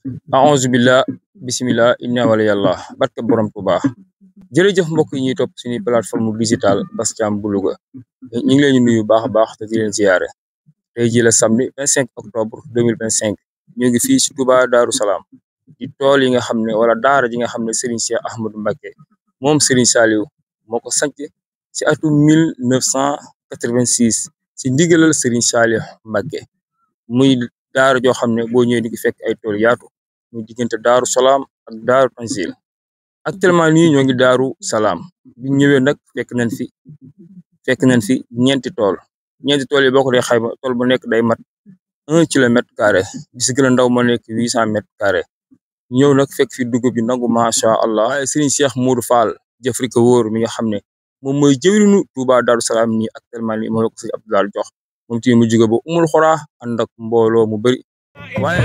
a'uuzu billah bismillah inna wala yàlla barke borom Tuuba jërëjëf mbokk yi ñuy topp suñuy plateforme digitale Bass Thiam bu Louga ñu ngi leen di nuyu baax a baax te di leen ziyaare tey ji la samedi 25 octobre 2025 ñu ngi fii si Touba Darou Salaam di tool yi nga xam ne wala daara ji nga xam ne Serigne Cheikh Ahmadou Mbacké moom Serigne Saliou moo ko sanc si atum 1986 si ndigalal Serigne Saliou Mbacké muy daara joo xam ne boo ñëwee di fekk ay tool yaatu muy diggante Daaru Salaam ak Daaru Tanzil actuellement nii ñoo ngi Daaru Salaam bi ñëwee nag fekk nañ fi ñeenti tool yi boo ko dee xayma tool bu nekk day mat 1 kilomètre carré bi si gën a ndaw ma nekk 800 mètres carré ñëw nag fekk fi dugub bi nangu macha allah Serigne Cheikh Modou Fall jëfri ko wóor mi nga xam ne moom mooy jëwrinu Touba Darou Salaam nii actuellement nii moom la ko sëñ Abdoulaye jox moom tamit mu jóge ba umul xoraa ànd ak mbooloo mu bëri waaye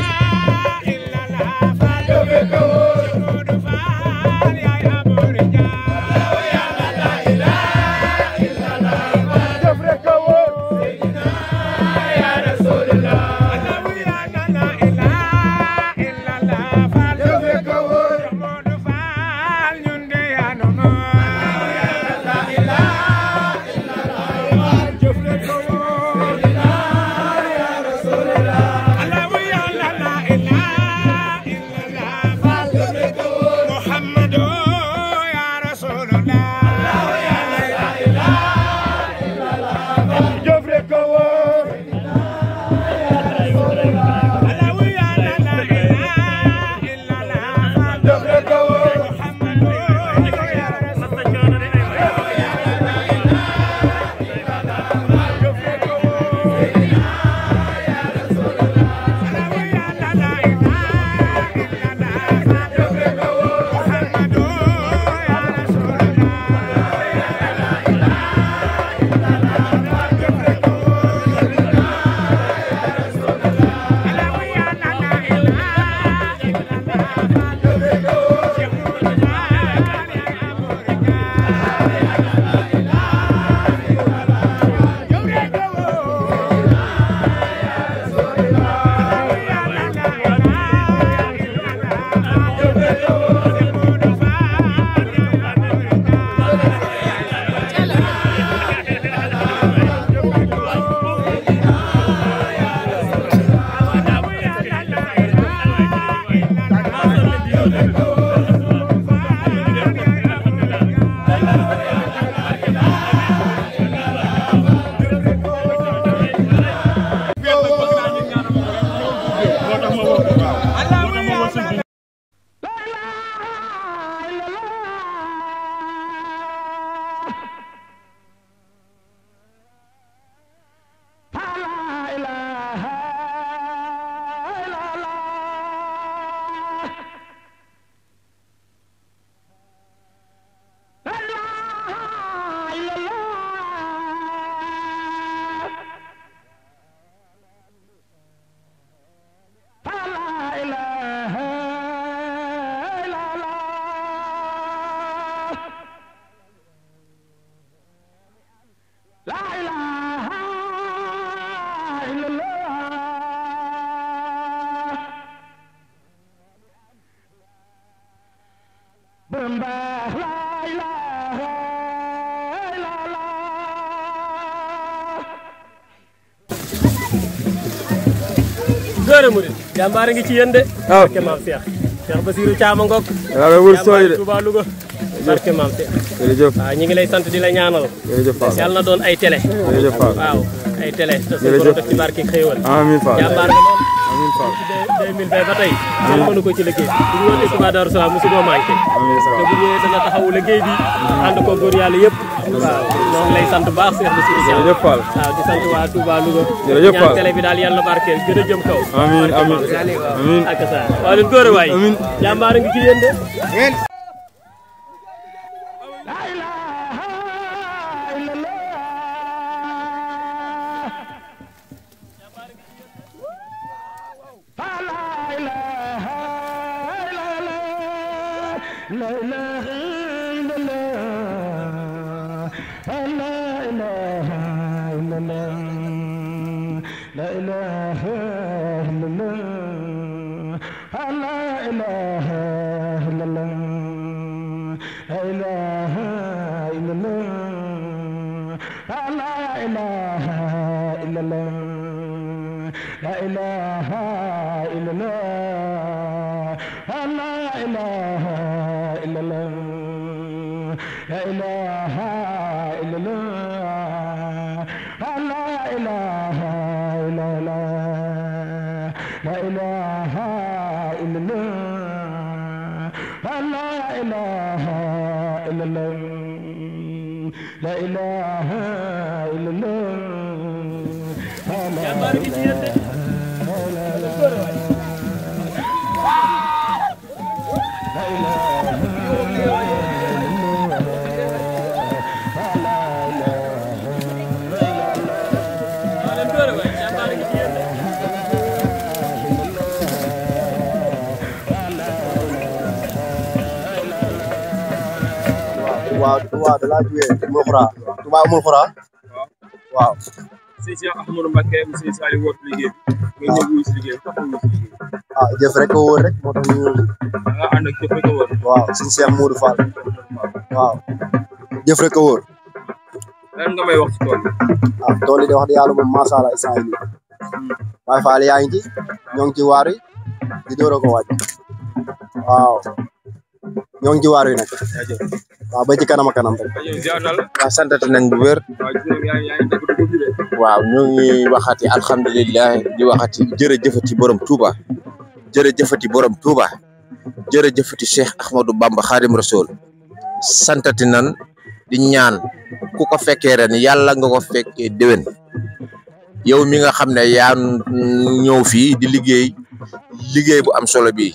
góor a murid jàmbaar ngi ci yéen de barke maam Cheikh Basirou Thiam ngok yàlla wër sooy de Touba Louga barke maam Cheikh jërëjëf waaw ñi ngi lay sant di la ñaanal jërëjëf Fall yàlla na doon ay télé jërëjëf Fall waaw ay télé te suñu borom def ci barke xéewal amiin Fall jàmbaar nga lool amiin Fall 2020 ba tey jël mënu ko ci liggéey bu ñu wootee Touba Darou Salaam musu doo manqué te bu ñëwee danga taxawu liggéey bi ànd ko góor yàlla yëpp waaw ñoo ngi lay sant baax Cheikh Basirou Thiam jërëjëf Fall waaw di sant waa Touba Louga jërëjëf Fall ñaan télé bi daal yàlla na barkeel gën a jëm kaw amiin amiin ak sa waa leen góor a waay jàmbaar ngi ci yéen de لا إله إلا الله لا إله إلا الله لا إله إلا الله Touba da laa jógee Umul Xuraa Touba Umul Xuraa waaw. sëñ Cheikh Ahmadou Mbacké mu sëñ Saliou woote liggéey bi nga ñëw wuyu si liggéey bi tax wuyu si liggéey bi. Jëf rek ko wóor rek moo tax ñu ñëw. da nga ànd ak jëf rek ko wóor. waaw sëñ Cheikh Modou Fall waaw jëf rek ko wóor. lan nga may wax ci tool bi. tool yi de wax dëgg yàlla moom macha allah instant yii nii Baye Fall yaa ngi ci ñoo ngi ci waar yi di door a ko wàcc waaw ñoo ngi ci waar yi nag. waaw ba ci kanam a kanam rek. waaw santati nañ bu wér. waaw ñu ngi waxati alhamdulilah di waxati jërëjëfati borom Touba jërëjëfati borom Touba jërëjëfati Cheikh Ahmadou Bamba Khadim Rasoul santati nan di ñaan ku ko fekkee ren yàlla nga ko fekkee déwén yow mi nga xam ne yaa ñëw fii di liggéey bu am solo bi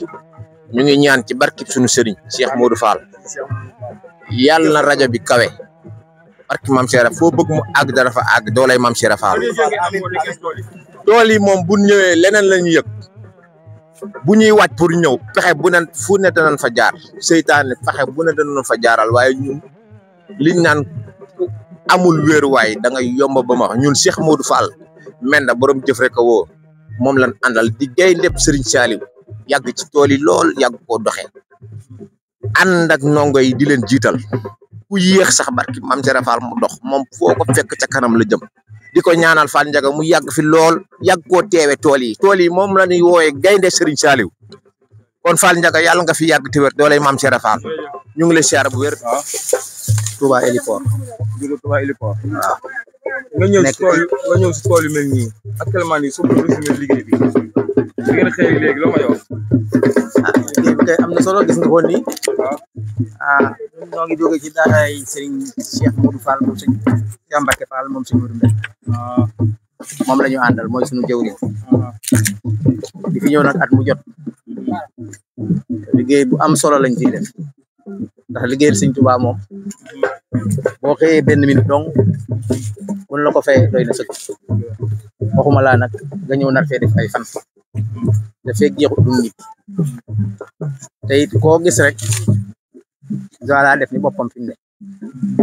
ñu ngi ñaan ci barkib suñu sëriñ Cheikh Modou Fall yàlla na rajo bi kawe barki Mame Cheikh foo bëgg mu àgg dana fa àgg doolay Mame Cheikh Fall tool yi moom bu ñëwee leneen la ñu yëg bu ñuy wàcc pour ñëw pexe bu ne fu ne danañ fa jaar seytaane pexe bu ne danañ fa jaaral waaye ñun liñ naan amul wéeruwaay da nga yomb ba ma wax ñun Cheikh Modou Fall menda borom jëf rek a woo moom lañ àndal di gaynde Serigne Saliou yàgg ci tool yi lool yàgg koo doxee ànd ak ndongo yi di leen jiital ku yéex sax barki Mame Cheikh Fall mu dox moom foo ko fekk ca kanam la jëm di ko ñaanal Fall Ndiaga mu yàgg fi lool yàgg koo teewe tool yi moom la ñuy wooye gaynde Serigne Saliou kon Fall Ndiaga yàlla nga fi yàgg te wér doolay Mame Cheikh Fall ñu ngi lay siyaar bu wér. Touba Héliport. Touba Héliport. waaw. nga ñëw si tool yu mel nii actuellement nii soo ko résumé liggéey bi ngeen xëy léegi loo may wax. liggéey bi kay am na solo gis nga ko nii. waaw. ñun ñoo ngi jóge ci daaraay Serigne Cheikh Modou Fall moom sëñ Cheikh Mbacké Fall moom sëñ Modou Mbène. moom la ñu àndal mooy suñu jëwriñ. di fi ñëw nag at mu jot. liggéey bu am solo lañ ciy def ndax liggéeyal sëñ Touba moom boo xëyee benn minute donc mun la ko fay doy na sëkk waxuma laa nag nga ñëw nar fee def ay fan da fekk jeexut du nit te it koo gis rek voilà def ni boppam fi mu ne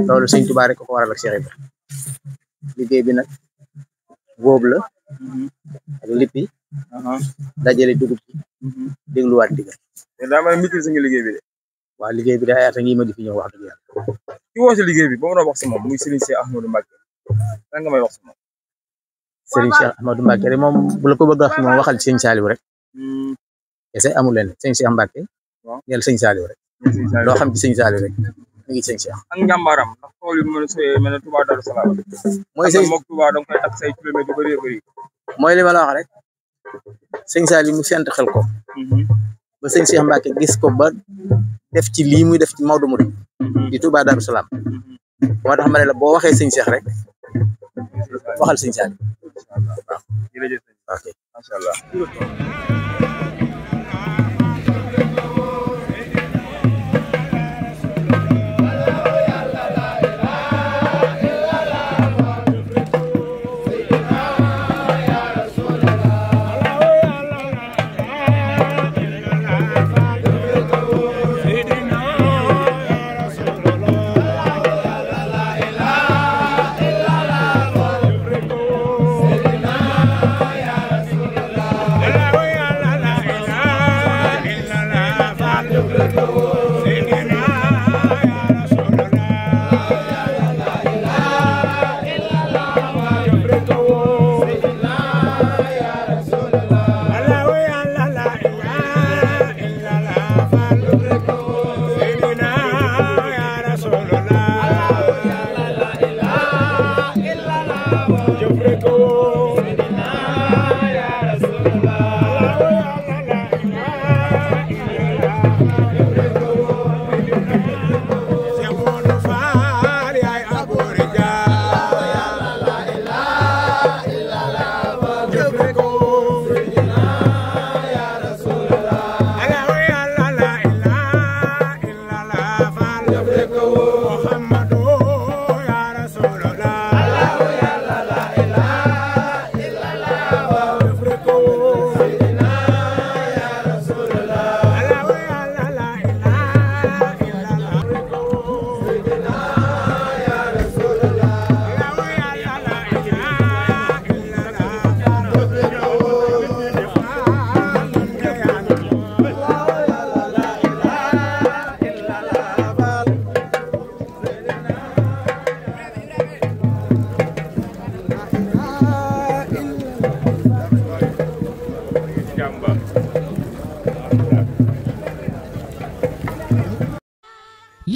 loolu sëñ Touba rek ko waral ak Cheikh Ibrahima liggéey bi nag góob la ak lippi dajale dugub ci dégluwaat digal daa may maîtriser nga liggéey bi de. waaw liggéey bi de ay at a ngi ma di fi ñëw wax dëgg yàlla. ki woo si liggéey bi ba ma doon wax si moom muy Serigne Cheikh Ahmadou Mbacké lan nga may wax si moom. Serigne Cheikh Ahmadou Mbacké rek moom bu la ko bëgg a wax moom waxal sëñ Saliou rek. kese amul leen sëñ Cheikh Mbacké. waaw ñeel sëñ Saliou rek. loo xam ci sëñ Saliou rek mi ngi sëñ Cheikh. ak njàmbaaram ndax tool yi mel ne Touba Darou Salam. mooy sëñ moom Touba da nga koy takk say kilomètres yu bëree bëri. mooy li ma la wax rek sëñ Saliou mu fent xel ko. ba sëñ Cheikh Mbacké gis ko ba def ci lii muy def ci Maodo Mouride di Touba Darou Salam moo tax ma ne la boo waxee sëñ Cheikh rek waxal sëñ Saliou waaw jërëjëf ok macha allah.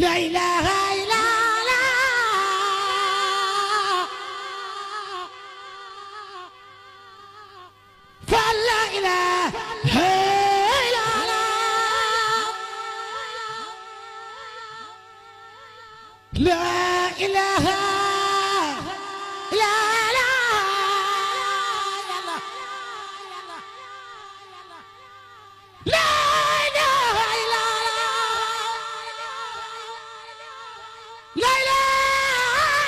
لا إله إلا الله فلا إله إلا الله لا إله إلا الله لا إله إلا الله لا إله إلا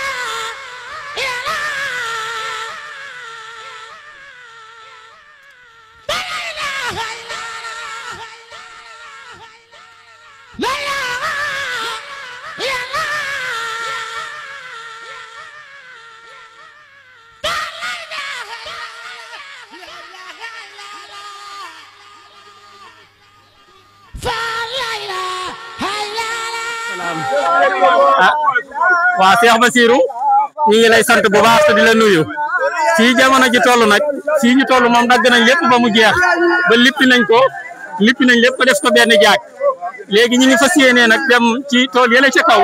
waa Cheikh Bassirou ñu ngi lay sant bu baax te di la nuyu fii jamono ji toll nag fii ñu toll moom dagg nañ lépp ba mu jeex ba lippi nañ lépp ko def ko benn jaag léegi ñu ngi fas yéenee nag dem ci tool yële ca kaw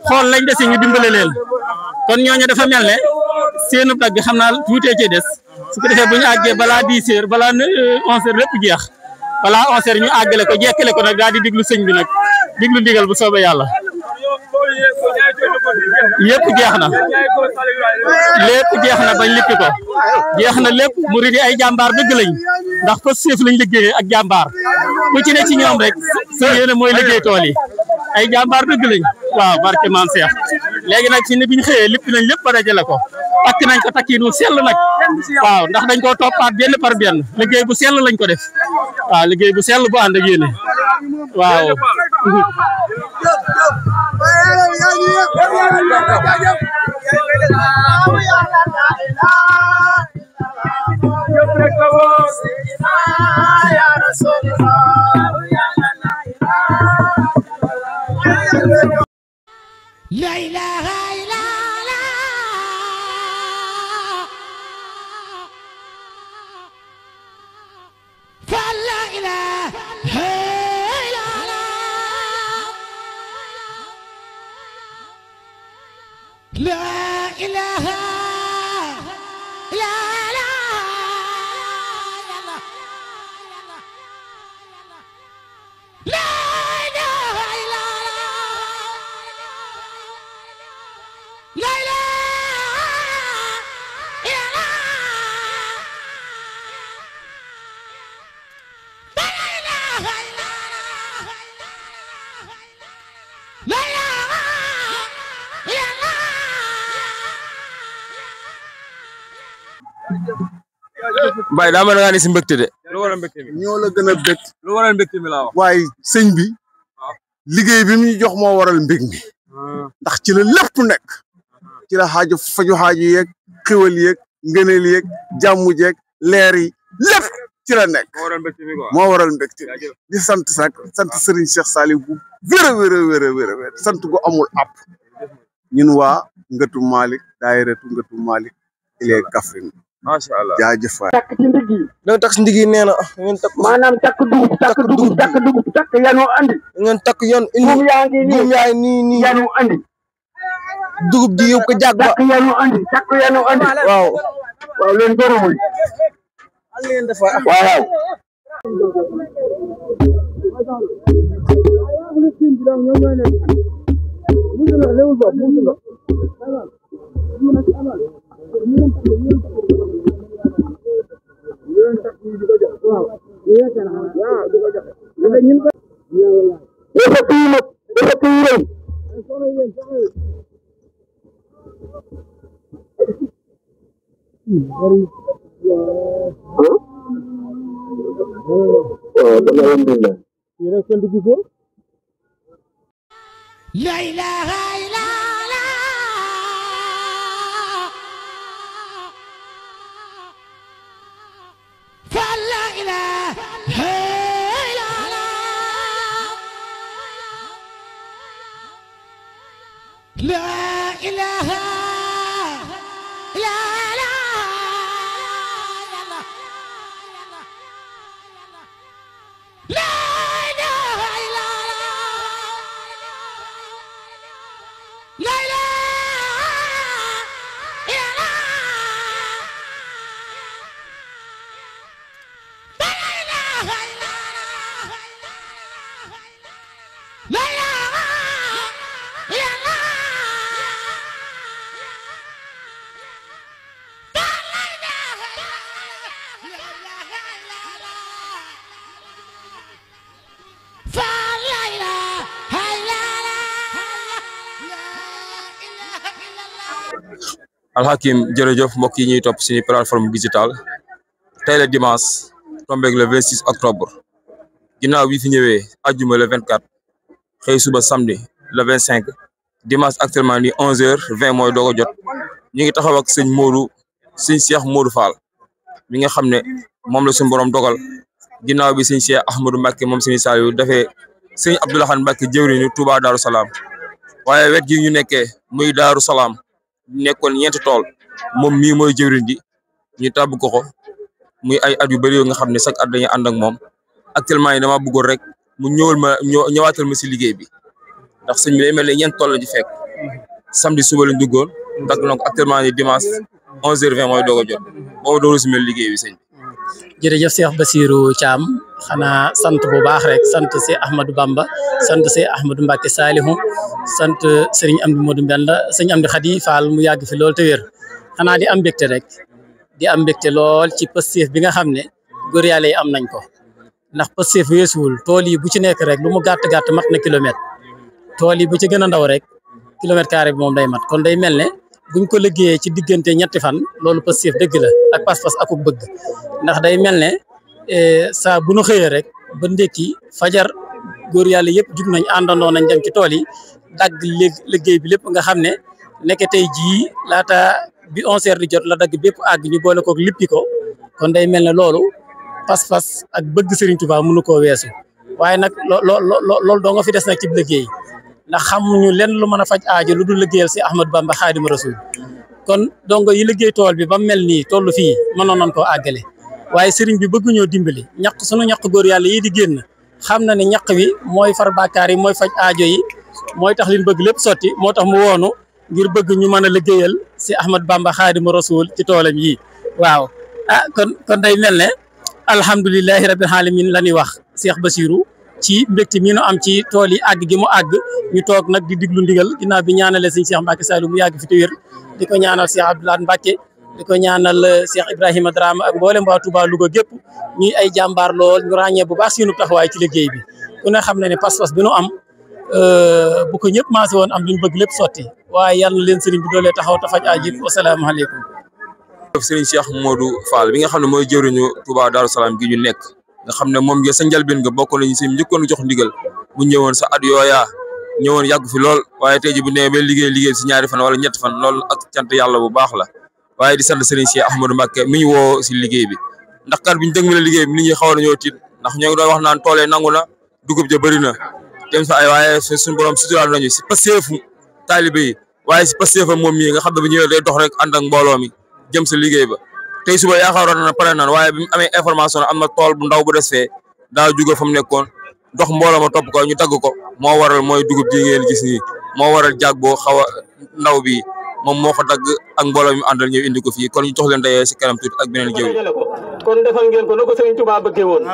xool lañ dese ñu dimbale leen kon ñooñu dafa mel ne seenu dagg xam naa tuutee ci des su ko defee bu ñu àggee balaa 10 heures balaa 11 heures lépp jeex balaa 11 heures ñu àggale ko jekkale ko nag daal di diglu sëñ bi nag diglu ndigal bu soobee yàlla. yépp jeex na lépp jeex na bañ lippi ko jeex na lépp murid yi ay jàmbaar dëgg lañ ndax fa seef lañ liggéeyee ak jàmbaar ku ci ne ci ñoom rek sa yéene mooy liggéey tool yi ay jàmbaar dëgg lañ waaw barke maam Cheikh léegi nag ci ne biñ xëyee lippi nañ lépp ba dajale ko takk nañ ko takkiin wu sell nag waaw ndax dañ koo toppaat benn par benn liggéey bu sell lañ ko def waaw liggéey bu sell bu ànd ak yéene waaw لا إله إلا الله فلا إله إلا الله لا إله إلا الله لا إله إلا الله لا إله إلا الله لا إله إلا Baye daa mel ne nga ne si mbégte de. lu waral mbégte mi ñoo la gën a bég lu waral mbégte mi laa wax. waaye sëñ bi liggéey bi mu ñu jox moo waral mbég mi ndax ci la lépp nekk ci la xaaju faju xaaju yeeg xiwal yeeg ngëneel yeeg jàmm jeeg leer yi lépp ci la nekk moo waral mbégte mi quoi. moo waral mbégte di sant sak sant Serigne Cheikh Saliou bu wér a wér a wér a wér a wér sant gu amul app ñun waa Ngëtu Malick daayiratu Ngëtu Malick ilee Kaffrine macha allah jaajëf waay takk ci ndigg yi da nga takk si ndig yi nee na ngeen takk maanaam takk dugub takk yanu andi ngeen takk yoon indi buum yaa ngi buum yaa ngi nii yanu andi dugub ji yóbbu ko jàgg ba takk yanu andi waaw waaw leen gërëmul waaw لا إله إلا الله فلا إله إلا الله لا إله إلا الله لا إله إلا الله Alhakim jërëjëf mbokk yi ñuy topp suñu plateforme digitale tey la dimanche tombeeg le 26 octobre ginnaaw bi fi ñëwee ajjuma le 24 xëy suba samedi le 25 dimanche actuellement ni 11h20 mooy doog a jot ñu ngi taxaw ak sëñ Cheikh Modou Fall mi nga xam ne moom la suñu borom dogal ginnaaw bi sëñ Cheikh Ahmadou Mbacké moom sëñ Saliou dafee sëñ Abdoulahan Mbacké jëwriñu Touba Darou Salaam waaye wet gi ñu nekkee muy Darou Salaam nekkoon ñeenti tool moom mii mooy jëwriñ ji ñu tàbb ko muy ay at yu bëri yoo nga xam ne chaque at dañuy ànd ak moom actuellement yi dama bëggoon rek mu ñëwaatal ma si liggéey bi ndax sëñ bi day mel ne ñeent tool la ci fekk samedi suba lañ duggoon ndax donc actuellement ni dimanche 11h20 mooy doog a jot boo doon si mel liggéey bi sëñ bi. jërëjëf Cheikh Bassirou Thiam xanaa sant bu baax rek sant Cheikh Ahmadou Bamba sant Cheikh Ahmadou Mbacké Salihu sant Serigne Amdi Modou Mbenda Serigne Amdi Khady Fall mu yàgg fi lool te wér xanaa di am mbégte rek di am mbégte lool ci pësteef bi nga xam ne góor yàlla yi am nañ ko ndax pësteef weesuwul tool yi bu ci nekk rek lu mu gàtt gàtt mat na kilomètre tool yi bu ci gën a ndaw rek kilomètre carré bi moom day mat kon day mel ne buñ ko liggéeyee ci diggante ñetti fan loolu pësteef dëgg la ak pas-pas akuk bëgg ndax day mel ne saa bu nu xëyee rek ba ndekki fajar góor yàlla yëpp jug nañ àndandoo nañ dem ci tool yi dagg liggéey bi lépp nga xam ne nekk tey jii laata bi 11h di jot la dagg bépp àgg ñu boole koog lippi ko kon day mel ne loolu pas-pas ak bëgg Serigne Touba mënu koo weesu waaye nag loolu doo nga fi des nag ci liggéey ndax xamuñu lenn lu mën a faj aajo lu dul liggéeyal si Ahmadou Bamba Xaadimu Rasuul kon dongo yi liggéey tool bi ba mel nii toll fii mënoon nañ koo àggale waaye Serigne bi bëgguñoo dimbali ñaq sunu ñaq góor yàlla yi di génn xam na ne ñaq wi mooy far bàkkaar yi mooy faj aajo yi mooy tax liñ bëgg lépp sotti moo tax mu woonu ngir bëgg ñu mën a liggéeyal si Ahmadou Bamba Xaadimu Rasuul ci toolam yi waaw kon day mel ne alhamdulilahi rabbil alamin la ñuy wax Cheikh Bassirou ci mbégte mi nu am ci tool yi àgg gi mu àgg ñu toog nag di diglu ndigal ginnaaw bi ñaanale sëñ Cheikh Mbacké Saliou mu yàgg fi te wér di ko ñaanal Cheikh Abdoulaye Mbacké di ko ñaanal Cheikh Ibrahima Drame ak mboolem waa Touba Louga gépp ñuy ay jàmbaar lool ñu ràññee bu baax seenu taxawaay ci liggéey bi ku ne xam ne ne pas-pas bi nu am bu ko ñëpp maase woon am li ñu bëgg lépp sotti waaye yal na leen sëriñ bi doolee taxaw te faj aji wasalaamaaleykum. Sëriñ Cheikh Modou Fall bi nga xam ne mooy jëwriñu Touba Darou Salaam gi ñu nekk nga xam ne moom nga sa njalbeen nga bokk nañu si njëkkoon jox ndigal bu ñëwoon sa at yooyaa ñëwoon yàgg fi lool waaye tey ji bu nee ba liggéey si ñaari fan wala ñetti fan loolu ak cant yàlla bu baax la waaye di sant Serigne Cheikh Ahmadou Mbacké mi ñu woo si liggéey bi ndax kat bi ñu dëgmale liggéey bi nit ñi xaw nañoo tiit ndax ñoo ngi doon wax naan toolee nangu na dugub ja bëri na dem sa ay waaye suñu borom suturaal nañu si pasteefu taalibe yi waaye si pasteefam moom mii nga xam ne bu ñëwee day dox rek ànd ak mbooloo mi jëm sa liggéey ba tey suba yaakaaroon na pare naan waaye bi mu amee information am na tool bu ndaw bu des fee daa jóge fa mu nekkoon dox mbooloo ma topp ko ñu tagg ko moo waral mooy dugub ji ngeen gis nii moo waral jaag boo xaw a ndaw bi moom moo ko dagg ak mbooloo mi àndal ñëw indi ko fii kon ñu jox leen dayee si kanam tuuti ak beneen jëw kon defal ngeen ko na ko Serigne Touba bëggee woon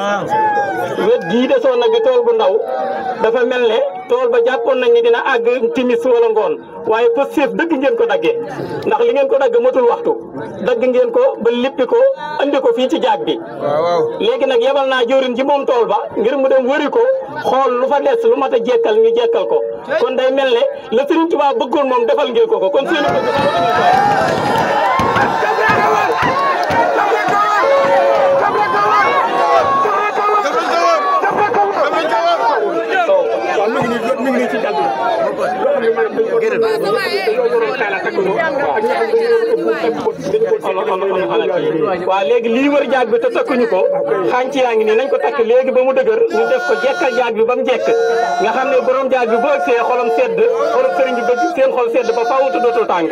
wet gii desoon nag di tool bu ndaw dafa mel ne tool ba jàppoon nañ ni dina àgg timis wala ngoon waaye pësteef dëgg ngeen ko daggee ndax li ngeen ko dagg matul waxtu dagg ngeen ko ba lippi ko andi ko fii ci jaag bi léegi nag yebal naa jëwriñ ci moom tool ba ngir mu dem wëri ko xool lu fa des lu mat a jekkal ñu jekkal ko kon day mel ne la Serigne Touba bëggoon moom defal ngeen ko kon seeni bëgg waaw léegi lii wër jaag bi te takkuñu ko xànc yaa ngi nii nañ ko takk léegi ba mu dëgër ñu def ko jekkal jaag bi ba mu jekk nga xam ne borom jaag bi boo see xolam sedd xolam sëriñ bi bëgg seen xol sedd ba faaw te dootul tàng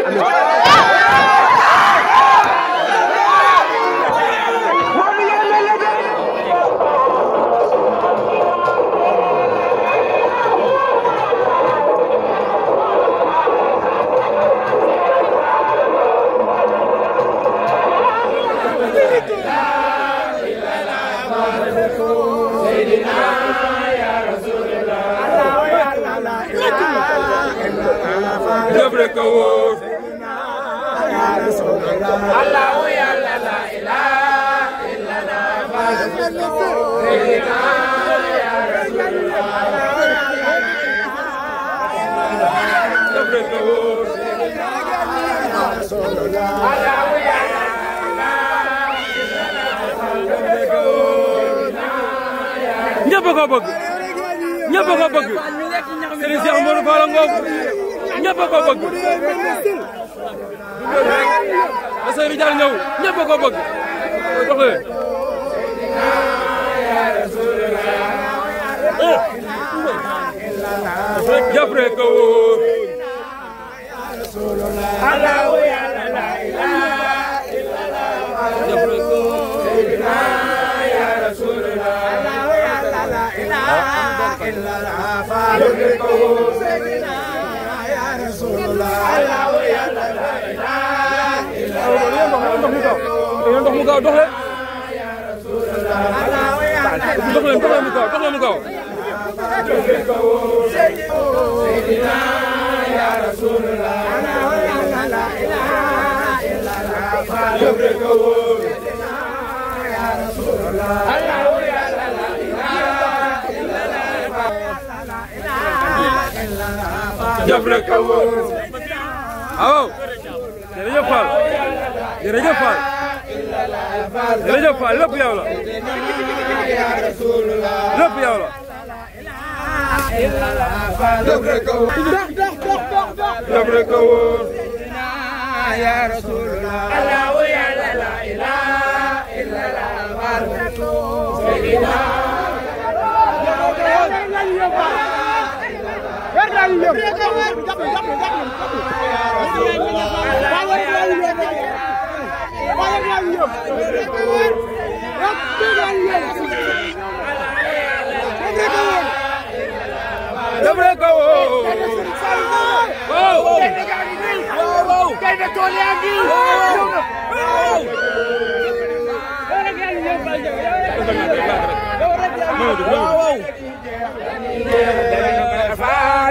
Seydina ñëpp ko bëgg ñëpp ko bëgg Serigne Cheikh Modou Fall ngoogu ñëpp ko bëgg ba Seydou Dial ñëw ñëpp ko bëgg doxee jàpp rek ko wóor ndox mu gaaw dox leen mu gaaw Jabra kawo aw jërëjëf Fall jërëjëf Fall jërëjëf Fall lépp yow la lépp yow la Jabra kawo ya Rasulullah Allahu ya la ilaha illallah sayyidina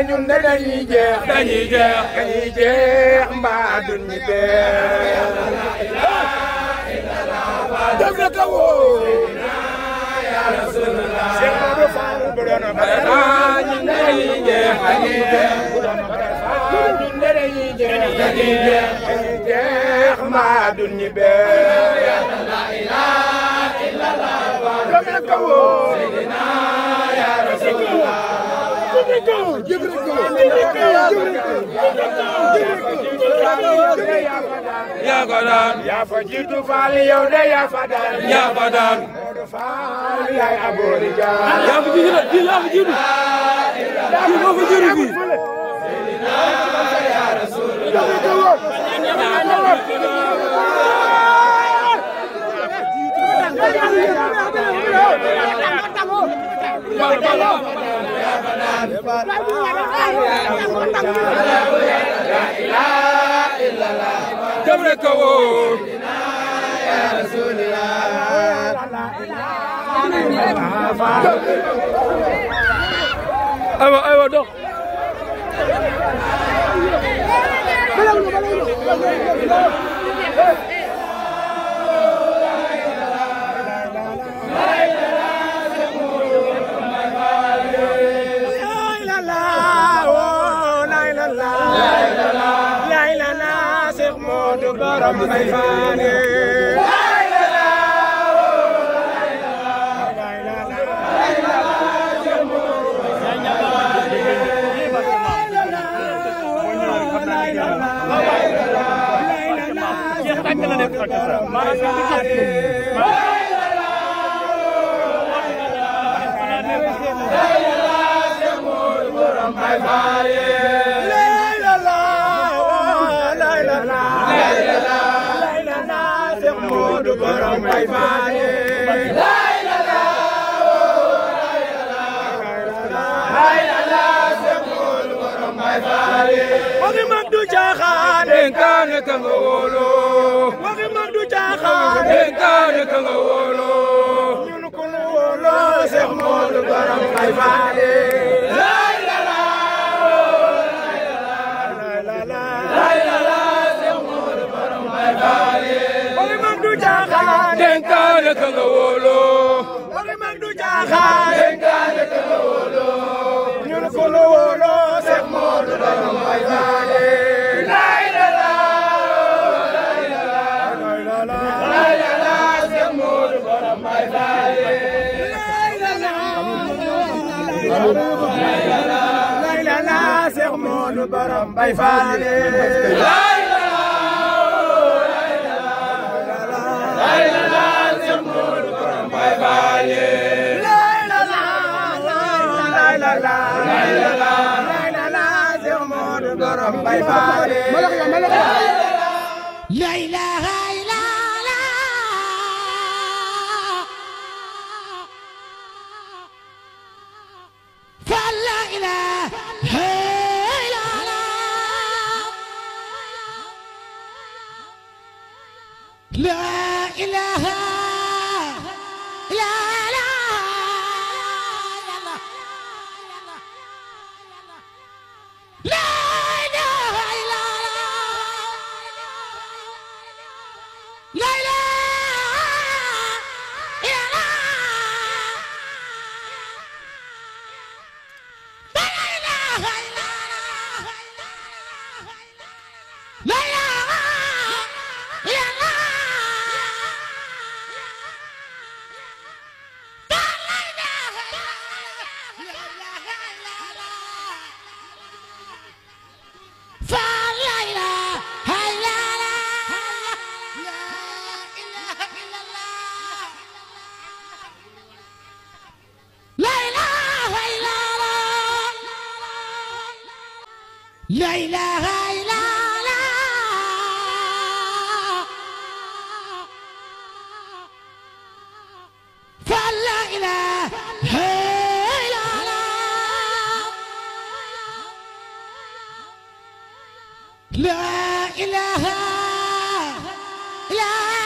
ñun de dañuy jeex mbaa duñu dee def na ko woo ya Rasulullah Cheikh Modou Fall bu doon ba ñun de dañuy jeex ñun de dañuy jeex mbaa duñu dee la ilaha illallah def na ko woo ya Rasulullah yaa ko daan yaa fa jiitu Fall yow de yaa fa daan yaa fa daan Modou Fall yaay aboori jaan yaa fa jiitu yaa fa jiitu kii moo fa jiitu fii ya Rasulullah Jabra ko wóor ya Rasulullah aywa dox borom may faane waxi mag du caaxaan dénkaane ka nga wóolo waxi mag du caaxaan dénkaane ka nga wóolo ñun ko nu wóolo Seex Moodu borom Baay Faal waxi mag du caaxaan dénkaane ka nga wóolo waxi mag du caaxaan dénkaane ka nga wóolo ñun ko nu wóolo Seex Moodu borom Baay Faal Seex Moodu Borom Bay Faal La ilaha illallah fa la ilaha illallah la ilaha La ilaha illallah fa la ilaha illallah la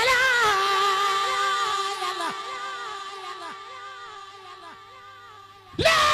ilaha illallah la